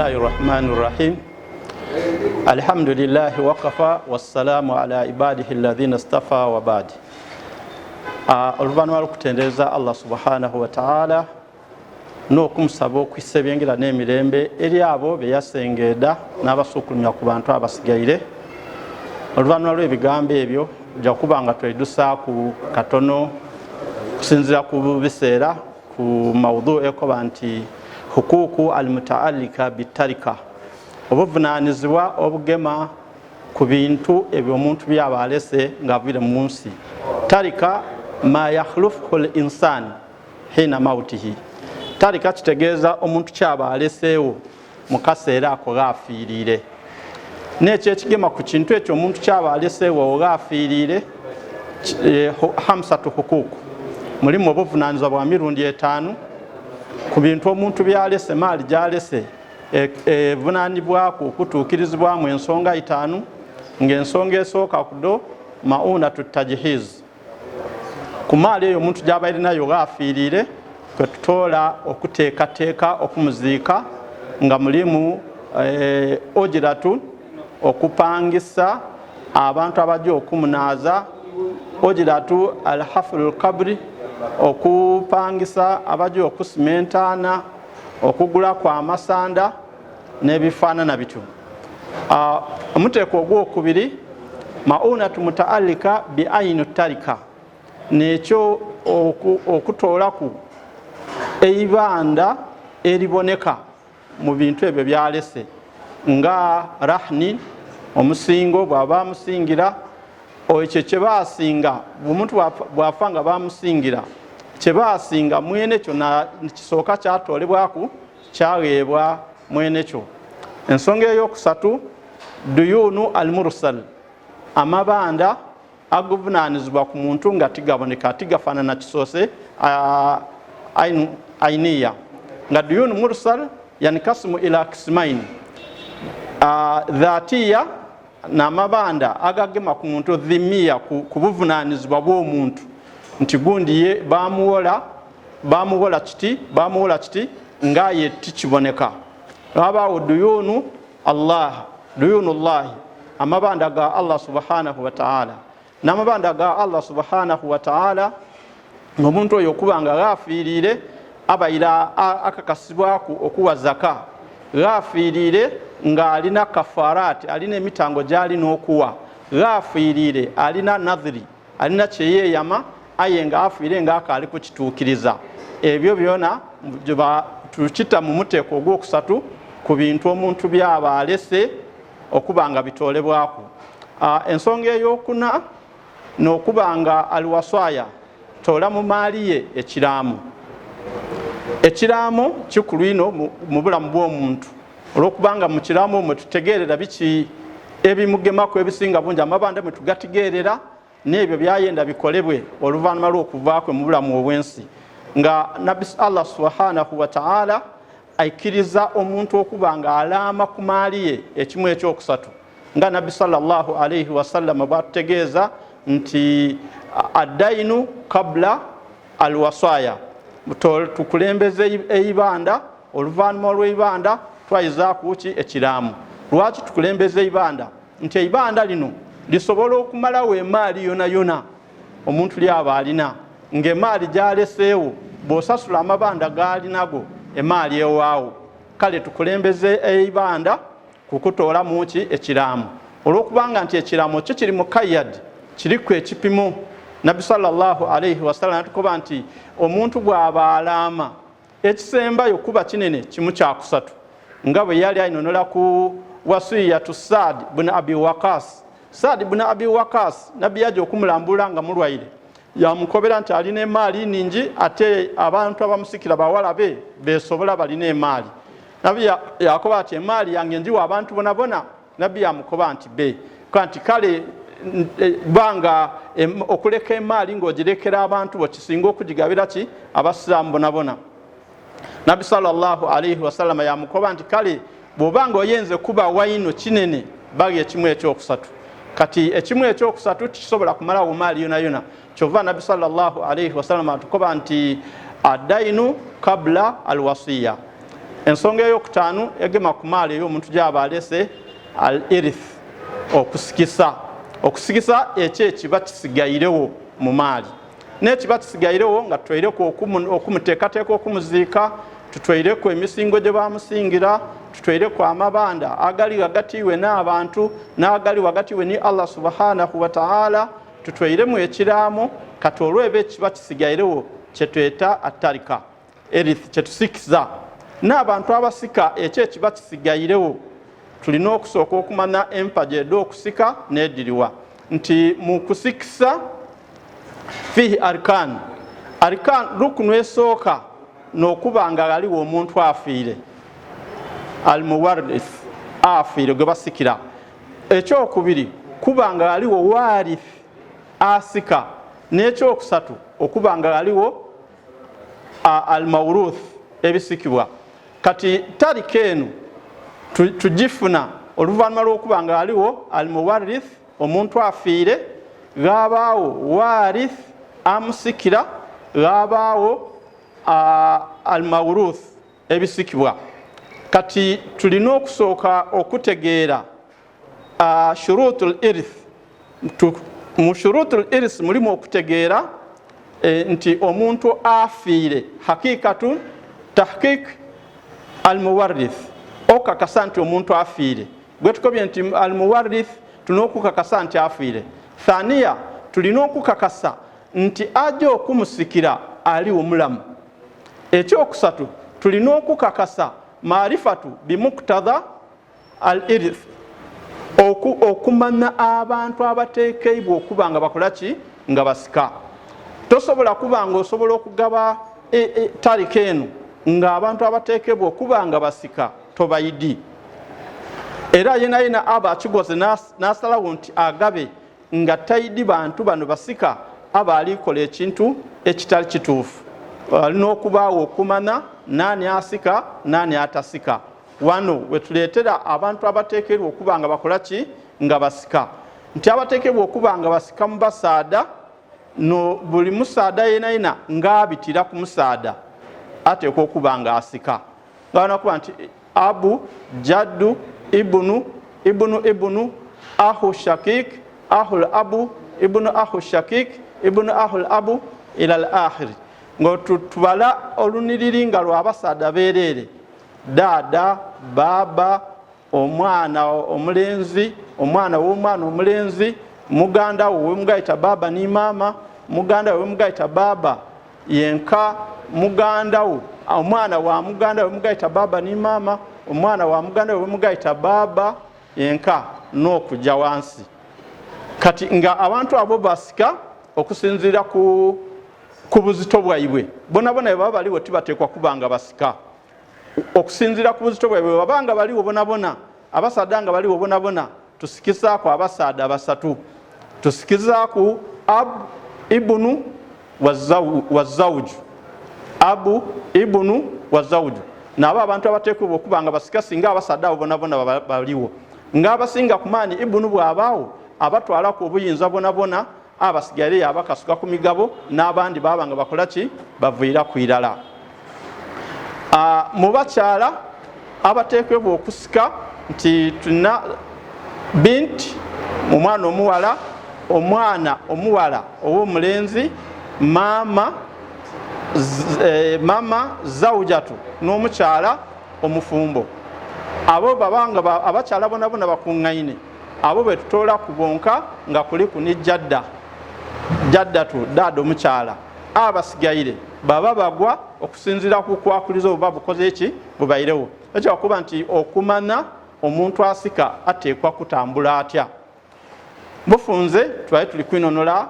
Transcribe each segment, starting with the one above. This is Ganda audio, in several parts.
Bismillahi rahmani rahim. Alhamdulillahi wakafa wassalamu ala ibadihi alladhina stafa wa badi. Oluvannyuma lw'okutendereza Allah subhanahu wa ta'ala n'okumusaba okussa ebyengera n'emirembe eri abo be yasengeeda n'abasuukulumya ku bantu abasigaire, oluvannyuma lw'ebigambo ebyo ojja kuba nga twedusaaku katono kusinziira ku biseera ku maudhu ekoba nti hukuuku almutaalika bitarika, obuvunaanyizibwa obugema ku bintu ebyo omuntu byaba alese ng'aviire mu nsi. Tarika ma yakhlufuhu l insan hina mautihi, tarika kitegeeza omuntu kyaba aleseewo mu kaseera ako gaafiiriire. N'ekyo ekigema ku kintu ekyo omuntu kyaba aleseewo gaafiiriire, hamsatu hukuuku, mulimu obuvunaanyizibwa bwa mirundi etaano ku bintu omuntu byalese. Maali gyalese evunaanibwaku okutuukirizibwamu ensonga itaanu, ng'ensonga esooka kudo maunatu tajihiz. Ku maali eyo omuntu gy'abaire nayo gaafiiriire, kwe tutoola okuteekateeka okumuziika, nga mulimu ojiratu, okupangisa abantu abajja okumunaaza, ojiratu alhafulu lkabri, okupangisa abajja okusima entaana, okugulaku amasanda n'ebifaanana bityo. Omuteeko ogwokubiri, maunatu mutaalika bi ainu tarika, nekyo okutoolaku eibanda eriboneka mu bintu ebyo byalese, nga rahni, omusingo bwaba amusingira ekyo kyebasinga. Omuntu bwafa nga bamusingira, kyebasinga mwenekyo kisooka kyatoolebwaku kyaweebwa mwenekyo. Ensonga eyokusatu, duyunu almursal, amabanda aguvunanizibwa ku muntu nga tigaboneka, tigafaanana kisoose ainiya, nga duyunu mursal yankasimu ila kisimaini, dhatiya n'amabanda agagema ku muntu dhimiya, ku buvunanizibwa bw'omuntu, nti gundi ye bamuwola, bamuwola kiti, bamuwola kiti, ngaye tikiboneka. Wabaawo duyunu Allah, duyunu llahi, amabanda ga Allah subhanahu wataala. N'amabanda ga Allah subhanahu wataala, ngaomuntu oyo okuba nga ghafiiriire abaira akakasibwaku okuwa zaka, ghafiiriire ng'alina kafarati, alina emitango gy'alina okuwa, ghafiiriire alina nadhiri, alina kyeyeyama, aye nga afiire ng'akaali kukituukiriza. Ebyo byona tukita mu muteeko ogwokusatu ku bintu omuntu byaba alese okuba nga bitoolebwaku. Ensonga eyokuna n'okuba nga aliwaswaya, toola mu maali ye ekiraamo. Ekiraamo kikulu ino mu bulamu bw'omuntu, olwokubanga mu kiraamo omwe tutegeerera biki ebimugemaku ebisinga bungi, amabanda mwe tugategeerera n'ebyo byayenda bikolebwe oluvannyuma lw'okuvaakwe mu bulamu obw'ensi. Nga Nabbi Allah subhanahu wataala aikiriza omuntu okuba nga alaama ku maali ye ekimu ekyokusatu, nga Nabbi sallallahu alaihi wasallama bwatutegeeza nti addainu kabula alwasaya, tukulembeze eibanda, oluvannyuma olw'eibanda twayizaaku ki ekiraamu. Lwaki tukulembeze eibanda? Nti eibanda lino lisobola okumalawo emaali yona yona omuntu lyaba alina, ng'emaali gyaleseewo bw'osasula amabanda gaalinago emaali ewaawo. Kale tukulembeze eibanda kukutoola muki ekiraamu, olwokubanga nti ekiraamo kyo kiri mukayyad, kiriku ekipimo. Nabbi sallallahu alaihi wasallam natukoba nti omuntu bw'aba alaama, ekisembayo kuba kinene kimu kyakusatu, nga bwe yali ayinonola ku wasiyatu Saad bun Abi Waqas. Saad bun Abi Waqas, Nabbi yaja okumulambula nga mulwaire, yamukobera nti alina emaali ningi, ate abantu abamusikira bawala be besobola balina emaali. Nabbi yakoba ati emaali yange njiwa abantu bonabona. Nabbi yamukoba nti be nti kale banga okuleka emaali ng'ogirekera abantu bo kisinga okugigabira ki abasiraamu bonabona. Nabbi sallallahu alaihi wasallama yamukoba nti kale bw'oba nga oyenze kuba waino kinene, bali ekimu ekyokusatu. Kati ekimu ekyokusatu tikisobola kumalawo maali yona yona. Kyova Nabbi sallallahu alaihi wasallama atukoba nti adainu kabla alwasiya. Ensonga eyokutaanu egema ku maali ey'omuntu gyaba alese, al irith, okusikisa. Okusikisa ekyo ekiba kisigairewo mu maali, n'ekiba kisigairewo nga tutwaireku okumuteekateeka, okumuziika, tutwaireku emisingo gye bamusingira, tutwaireku amabanda agali ghagati we n'abantu n'agali ghagati we ni Allah subhanahu wa ta'ala, tutwairemu ekiraamo. Kati olweba ekiba kisigairewo kyetweta atarika, erith, kyetusikiza n'abantu abasika ekyo ekiba kisigairewo. Tulina okusooka okumanya empaja ed'okusika n'ediriwa, nti mu kusikisa fihi arkan. Arkan, rukunu esooka n'okuba nga ghaliwo omuntu afiire, almuwarith, afiire gwe basikira. Ekyokubiri, kuba nga ghaliwo warith asika. N'ekyokusatu, okuba nga ghaliwo almawruth, ebisikibwa. Kati tarika eno tugifuna oluvannyuma lw'okuba nga ghaliwo almuwarith, omuntu afiire, ghabaawo warith amusikira, ghabaawo almawruth, ebisikibwa. Kati tulina okusooka okutegeera shurutul irith. Mu shurutul irith mulimu okutegeera nti omuntu afiire hakikatun tahqiq almuwarith, okukakasa nti omuntu afiire gwetukobye nti almuwarith, tulina okukakasa nti afiire. Thaniya, tulina okukakasa nti aja okumusikira aliwo mulamu. Ekyokusatu, tulina okukakasa marifatu bimuktadha al irith, okumanya abantu abateekeibwa okuba nga bakola ki, nga basika. Tosobola kuba nga osobola okugaba tarika eno ng'abantu abateekebwa okuba nga basika tobayidi. Era yena yena aba akigoze n'asalawo nti agabe nga taidi bantu bano basika, aba alikola ekintu ekitali kituufu. Alina okubaawo okumanya naani asika naani atasika. Wano wetuleetera abantu abateekerwa okuba nga bakola ki, nga basika, nti abateekebwa okuba nga basika mu basaada, no buli musaada yena yena ng'abitira ku musaada ateekwa okuba nga asika, nga banakuba nti abu, jaddu, ibunu, ibunu ibunu, ahu shakik, ahul abu, ibunu ahu shakik, ibunu ahul abu, ila al akhiri. Nga tubala oluniriri nga lwabasaada bereere, daada, baaba, omwana omulenzi, omwana w'omwana omulenzi, muganda wo wemugaita baaba ni maama, muganda we wemugaita baaba yenka, muganda wo, omwana wa muganda we wemugaita baaba ni maama, omwana wa muganda we wemugaita baaba yenka, n'okujja wansi. Kati nga abantu abo basika okusinziira ku buzito bwaibwe, bonabona bwe baba baliwo tibateekwa kuba nga basika okusinziira ku buzito bwaibwe. Baba nga baliwo bonabona, abasaada nga baliwo bonabona, tusikizaaku abasaada basatu. Tusikizaaku ab, ibunu, wazawuju. Abu, ibunu, wazawuju, nabo abantu abateekebwa okuba nga basika singa abasaada abo bonabona baliwo. Ng'abasinga ku maani, ibunu bw'abaawo abatwalaku obuyinza bonabona, abasigaire yabakasuka ku migabo, n'abandi baba nga bakola ki, baviira ku irala. Mu bakyala abateekebwa okusika nti tulina binti, omwana omuwala, omwana omuwala ow'omulenzi, maama, mama, zawujatu, n'omukyala omufumbo. Abo babanga abakyala bonabona bakuŋŋaine, abo betutoola ku bonka nga kuliku ni jadda, jaddatu, daada omukyala. Abasigaire baba bagwa okusinziira ku kwakuliza obuba bukoze ki, bubairewo. Ekyo kuba nti okumanya omuntu asika ateekwa kutambula atya bufunze, twali tuli kwinonola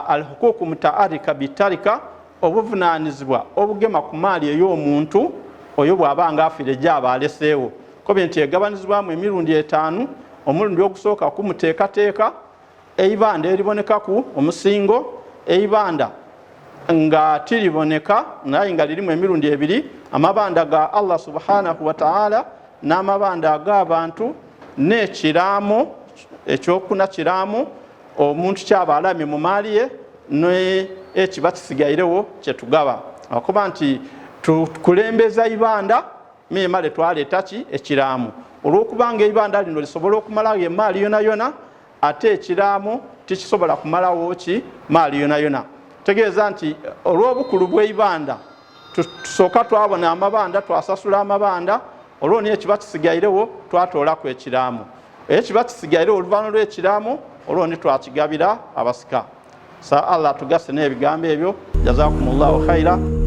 alhukuku mutaarika bitarika, obuvunaanyizibwa obugema ku maali ey'omuntu oyo bw'aba nga afiire gyaba aleseewo. Kobye nti egabanizibwamu emirundi 5. Omulundi ogusooka kumuteekateeka, eibanda eribonekaku omusingo, eibanda nga tiriboneka naye nga lirimu emirundi 2, amabanda ga Allah subhanahu wa ta'ala n'amabanda ag'abantu, n'ekiraamo ekyokuna kiraamo omuntu kyaba alamye mu maali ye, ekiba kisigairewo kyetugaba. Akuba nti tukulembeza ibanda Memale twaleeta ki? Ekiraamo. Olw'okubanga eibanda lino lisobola okumalawo emaali yona yona, ate ekiraamo tikisobola kumalawo ki? Maali yona yona. Tegeeza nti olw'obukulu bw'eibanda tusooka twabona amabanda, twasasula amabanda, olwo niyo kiba kisigairewo twatoolaku ekiraamo. Ekiba kisigairewo oluvannyuma lw'ekiraamo olwo ni twakigabira abasika. Sa Allah tugase n'ebigambo ebyo. Jazakumullahu khaira.